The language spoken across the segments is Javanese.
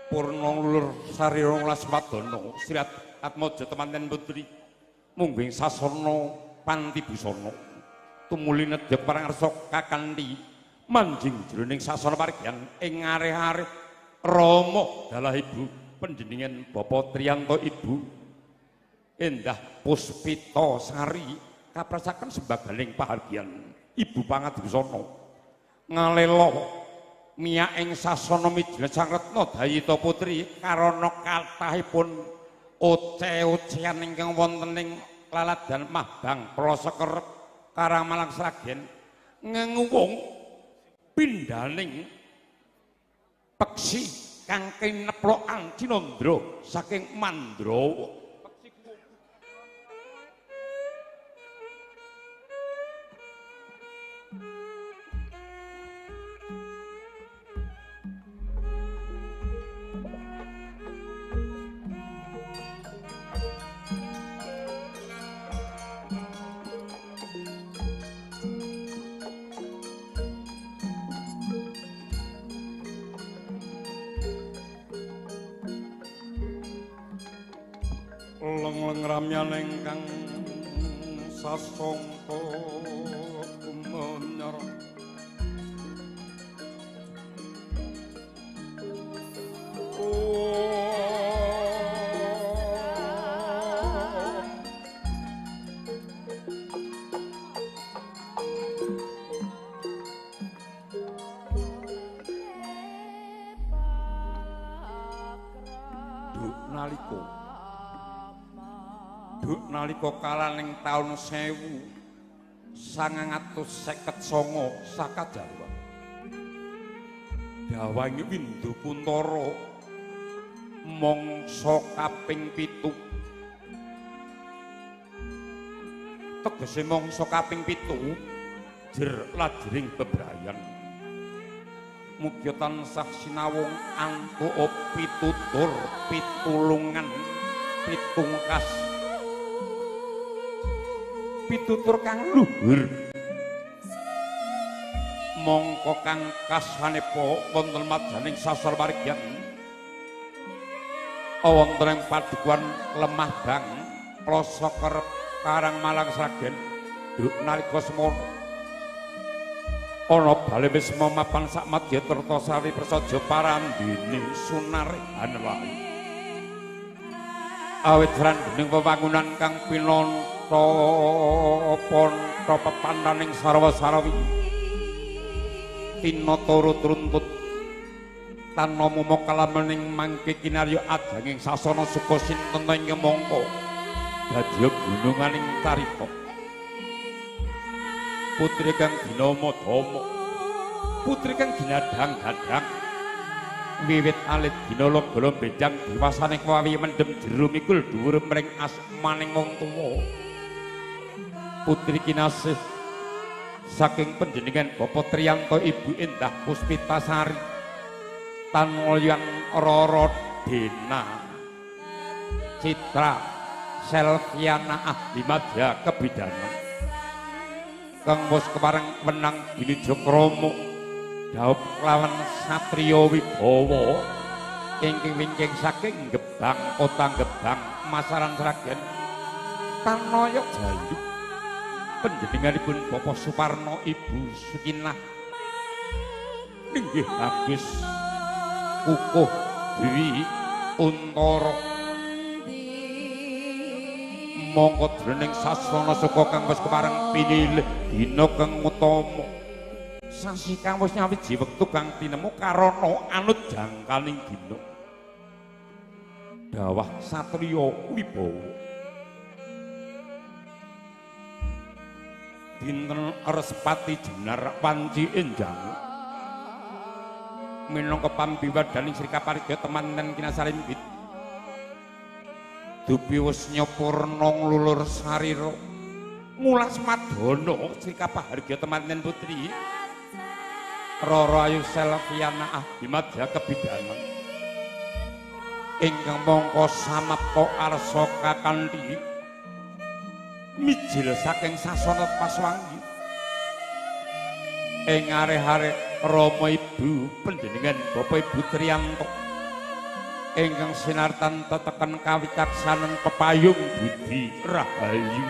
Purna nglulur sarira ngulas wadana Sri Atmaja temanten putri mungging sasana panti busana tumuli nedya parang arsa kakanthi manjing jroning sasana parigyan ing areh-areh Rama dalah ibu panjenengan Bapak Triyanto Ibu Endah Puspita Sari kaprasaken sembaganing pahargyan Ibu pangadusana ngalela miyak ing sasana mijil Sang Retna Dayita Putri karana kathahipun oce-ocean ingkang wonten ing laladan Mahbang Plasa Kerep Karangmalang Sragen ngenguwung pindhaning peksi kang kineplokan Cinandra saking Mandrawa. Leng-leng ramyan ingkang sasongko kumenyar nalika kalaning taun 1959 Saka Jawa dawangi Windu Kuntara mangsa kaping 7 tegese mangsa kaping 7 jer lajering bebrayan mugia tansah sinawung antuk pitutur pitulungan pitungkas pitutur kang luhur mongko kang kasanepa wonten madyaning sasar parigyan wonten ing padukuhan Lemah Bang Plasa Kerep Karangmalang Sragen nalika semono ana bale wisma mapan sak madya Kertasari prasaja parandene sunarehan wae awit srandening wewangunan kang pinantha pontha pepantaning sarwa-sarwi tinata runtut tanpa mumo kalamening mangke kinarya ajanging sasana suka sinten ing mangka dadiya gununganing carita putri kang dinama Dama putri kang ginadhang-gadhang wiwit alit dina lagala benjang diwasane kwawi mendem jero mikul dhuwur mring asmaning wong tuwa putri kinasih saking panjenengan Bapak Triyanto Ibu Endah Puspitasari tanulyan Roro Dena Citra Selviana Ahli Madya Kebidanan kang wis kepareng wenang Gilijakrama dhaup kelawan satriya wibawa ingkang wingking saking Gebang kota Gebang Masaran Sragen Tanaya Jalu panjenenganipun Bapak Suparno Ibu Sukinah inggih Agus Kukuh Dwi Untara mongko jroning sasana suka kang wis kepareng pinilih dina kang utama sasi kang wis nyawiji wektu kang tinemu karana anut jangkaning dina dawah satriya wibawa dinten Respati jenar wanci enjang minangka pambiwadaning Sri Kaparja temanten kinasarimbit dupi wis nyepurna nglulur sarira ngulas madana Sri Kapaharja temanten putri Roro Ayu Selviana Ahli Madya Kebidanan ingkang mangka samapta arsa kakanthi mijil saking sasana paswangi ing areh-areh Rama Ibu panjenengan Bapak Ibu Triyanto Ingkang sinartan teteken kawicaksanan pepayung budi rahayu.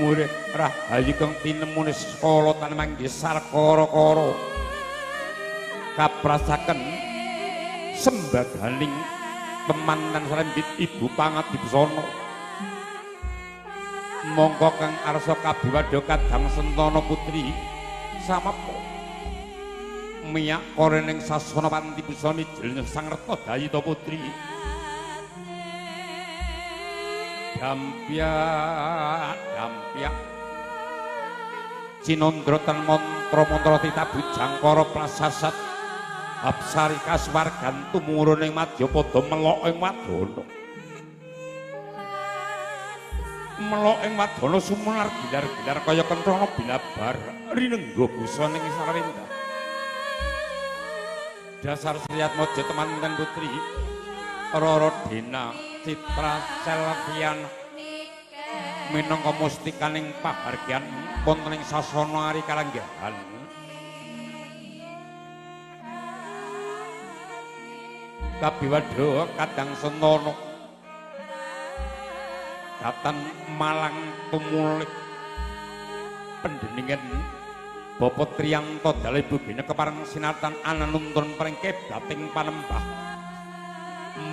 Murid rahayu kang tinemune skala tan manggih sarkara-kara. Kaprasaken sembaganing temanten sarembit ibu pangadibusana. Mongko kang arsa kabiwadya kadang sentana putri samapa miyak korening sasana panti busana mijil sang reta dayita putri. Dampyak dampyak cinandra tan mantra-mantra titabu jangkara prasasat hapsari kasuwargan tumurun ing madyapada melok ing wadana. Melok ing wadana sumunar gilar-gilar kaya kenthana binabar rinengga busana ing sarawenda. Dasar Sriatmaja temanten putri Rara Dena Citra Selviana minangka mustikaning pahargyan wonten ing sasana ari kalanggahan. Kabiwadha kadang sentana datan malang tumulik pendeningen Bapak Triyanto dalih bugene kepareng sinatan ananuntun pring kiblating panembah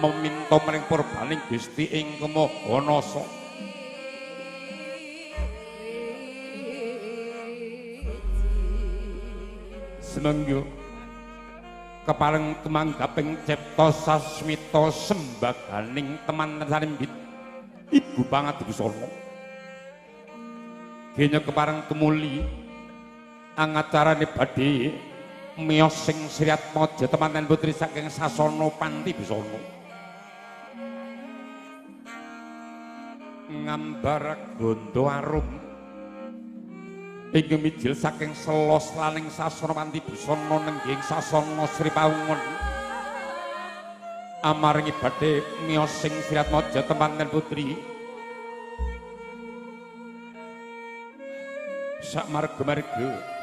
meminta mring purbaning Gusti ing Maha Nasa. Semangga kepareng tumanggaping cipta sasmita sembaganing temanten sarimbit ibu pangadibusana. Genya kepareng tumuli angacarane badhe miyos sing Sriatmaja temanten putri saking sasana panti busana. Ngambar gondo arum ingkang mijil saking selos laning sasana panti busana nengging sasana Sri Paungun. Amaringi badhe miyos sing Sriatmaja temanten putri sak marga-marga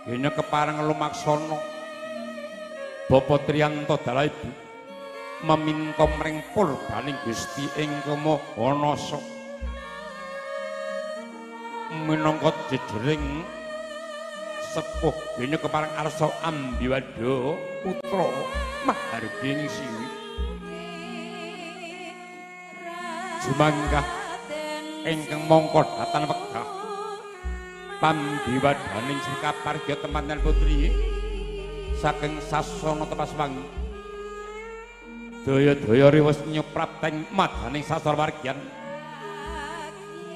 genya kepareng lumaksana Bapak Triyanto dalaibu meminta mring purbaning Gusti ing Maha Nasa minangka jejering sepuh genya kepareng arsa ambiwadya putra mahargi ing siwi. Jumanggah ingkang mangka datan wegah pambiwadaning Sri Kaparja temanten putri saking sasana tepas wangi. Daya-daya riwes nyuprapteng madaning sasana wargyan.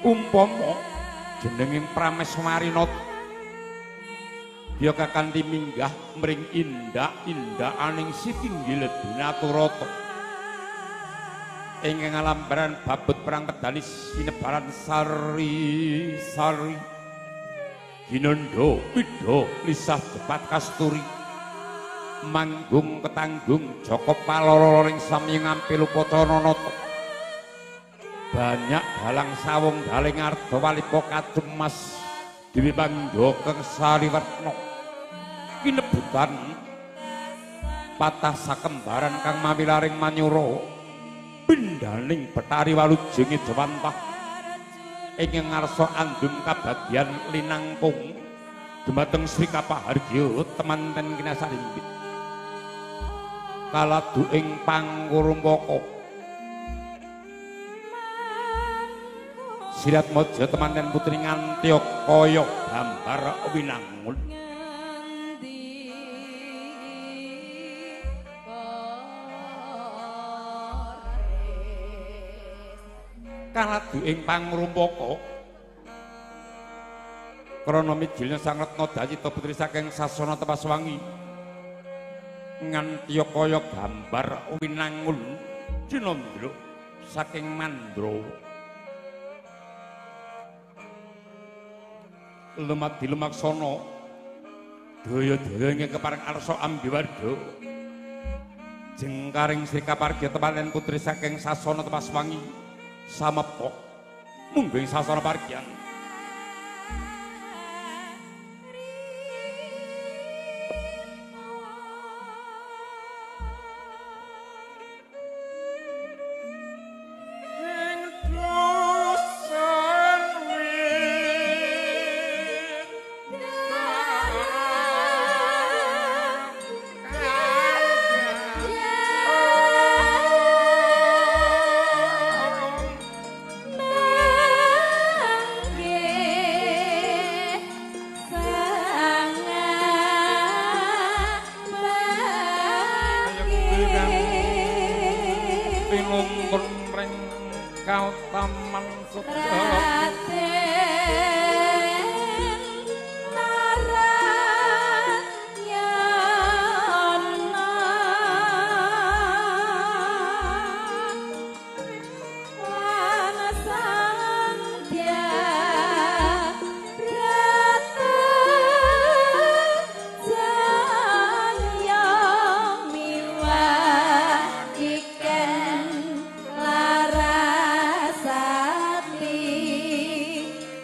Umpama jenenging Prameswarinata ya kakanthi minggah mring indak-indakaning sitinggil Binaturata ingkang alambaran babut perang pedali sinebaran sari-sari ginandha pidha lisah jepat kasturi manggung ketanggung Jaka Palala ing samya ngampil upacana nata. Banyak dalang sawung daling arda walipa kacemas Dewi Pangga kang sariwerna kinebutan patah sakembaran kang mawilaring manyura pindaning Betari Walujeng Jawantah ingkang ngarsa andum kabagyan linangkung dumateng Sri Kapahargya temanten kinasarimbit kaladu ing pangkurumpaka. Sriatmaja temanten putri nganti kaya gambar winangun. Kaladu ing pangrumpaka krana mijilnya Sang Retna Dayita putri saking sasana tepas wangi nganti kaya gambar winangun cinandra saking Mandrawa. Lemadi lumaksana daya-daya ingkang kepareng arsa ambiwadya jengkaring Sri Kaparja temanten putri saking sasana tepas wangi samepok munggah ing sasana pargyan. Kautaman Raden Narayana lan Sandya Brata Jaya miwah iken larasati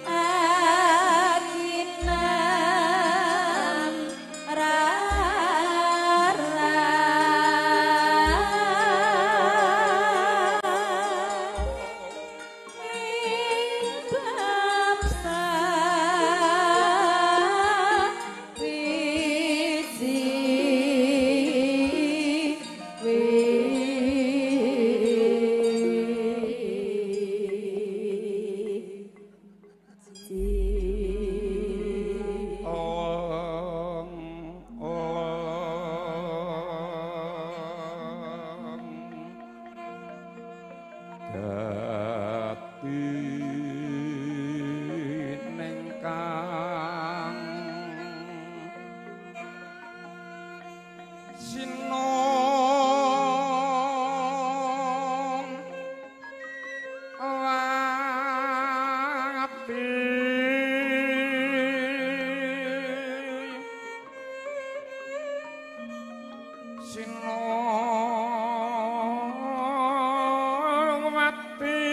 akinam rara. Ing bab sawiji Ong ong dadi ning kang sinong wati sinong wati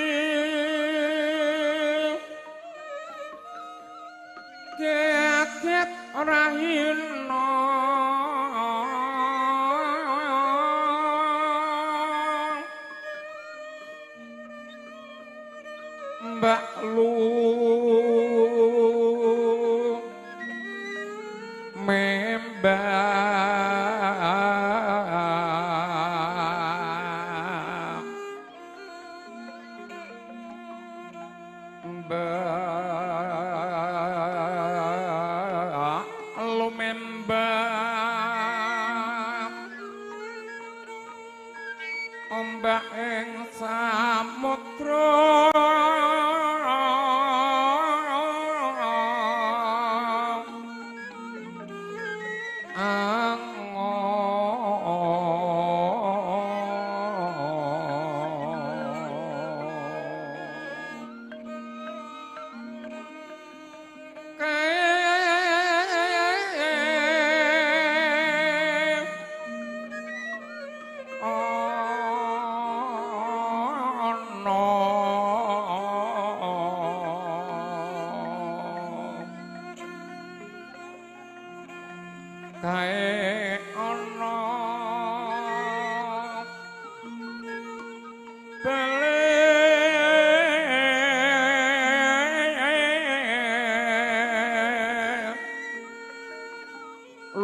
geget rahina Mbak Lu membak Mbak Lu membak ombak ing samudra kae ana bale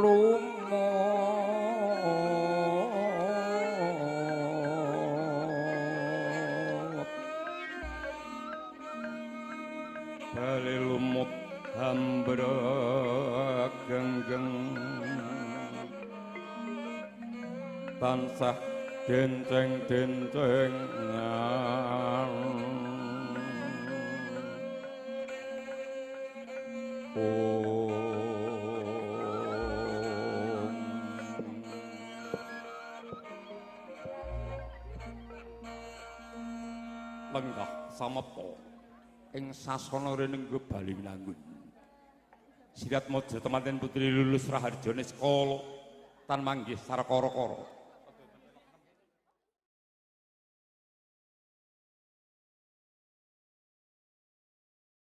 lumut bale lumut hambra genggeng tansah denceng-dencengan. Om lenggah samepa ing sasana renengga Bali Winangun. Sirat Mojo temanten putri lulus Raharjane sekala tan manggih sarakara-kara.